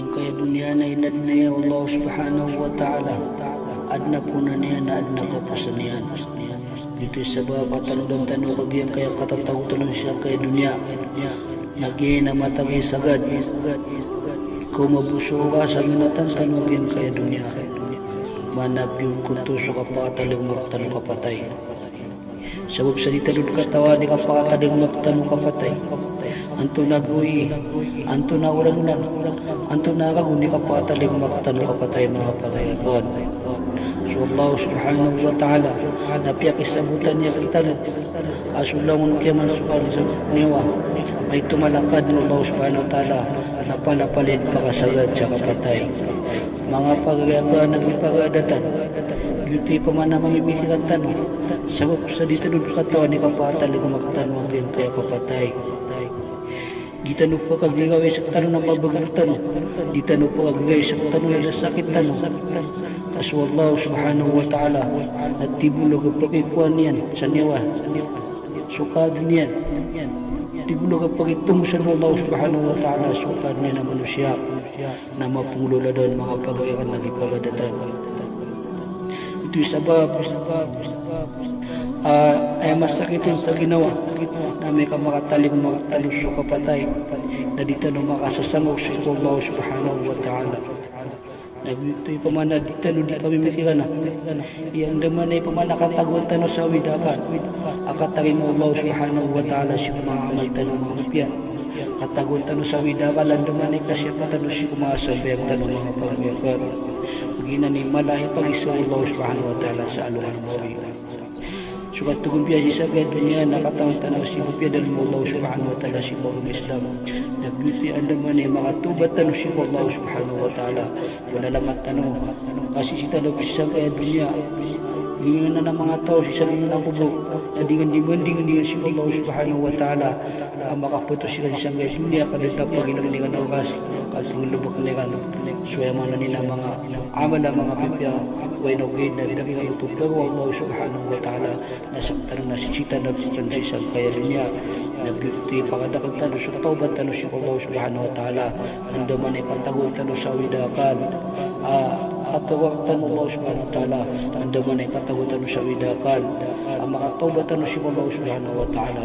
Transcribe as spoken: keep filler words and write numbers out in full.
Giyangkaya doniya na inadn iyan o Allah subhanahu wa ta'ala. Adn a poon iyan, adn a kaposan iyan. Giyoto i sabap a tanodan tano ka giyangkaya katatago tano sii sangkaya doniya. Na giya na matag i sagad. Ikaw maboso ka sa ginanatan tano a giyangkaya doniya. Mana giyangkoto so kapakatalingoma rktano kapatay. Sabap sa di tano dn katawan i kapakatalingoma rktano kapatay. Antonaa gawii, antonaa olan-olan, antonaa ragon i kapakatalingoma rktano kapatay, manga pagari akn. So Allah subhanahu wa ta'ala na piyakisabotan iyan rktano a so langon kiyamat so kaniyan sa niyawa, maito malakad o Allah subhanahu wa ta'ala na palapalin pakasagad sa kapatay. Manga pagari akn a gipagadatan, giyoto i pman a mamimikiran tano, sabap sa di tano dn katawan i kapakatalingoma rktano a giyangkaya kapatay. Di tano pkagirawi sktano na mabagr tano, di tano pkagirawi sktano na sakit tano. Ka so Allah subhanahu wa ta'ala na tibolog a pakikowa niyan sa niyawa so kaadn iyan. Tibolog a pakitonggosan o Allah subhanahu wa ta'ala so kaadn iyan a manosiya. Na mapngolawla dn, manga pagari akn a gipagadatan. Giyoto i sabap a aya masakit on sa ginawa na amay ka makatalingoma rktano so kapatay na di tano makasasangaw sii ko Allah subhanahu wa ta'ala. Na giyoto i pman a di tano di pamimikiran a aya andamanaya i pman a katagoan tano sa awid a akal a katarima o Allah subhanahu wa ta'ala sii ko manga amal tano a manga mapiya. Katagoan tano sa awid a akal a andamanaya i kasiyapa tano sii ko manga sambayang tano a manga pagari akn. Giyanan i mala i pagiza o Allah subhanahu wa ta'ala sa alongan a mawri. So katogon piya sii sangkaya doniya na katawan tano a sii ko piyadalm o Allah subhanahu wa ta'ala sii ko agama Islam. Na giyoto i andamanaya i makatawbat tano sii ko Allah subhanahu wa ta'ala. Walalamat tano, ka sii tano sii sangkaya doniya. Giyanan a manga taw sii sangkaya kobor na di ngka di mandingan sii ko Allah subhanahu wa ta'ala. A makapoto sii sangkaya doniya ka da dn a pagilang iran a oras, ka pnggalbkn iran so aya maana niyan a manga amal a manga pipiya. Oway na ogaid na di iran oto paro o Allah subhanahu wa ta'ala. Na sktano na sii tano pn sii sangkaya doniya. Na giyoto i pakadakl tano so tawbat tano sii ko Allah subhanahu wa ta'ala. Andamanaya i katagoan tano sa awid a akal a katagoan tano o Allah subhanahu wa ta'ala. Andamanaya i katagoan tano sa awid a akal a makatawbat tano sii ko Allah subhanahu wa ta'ala.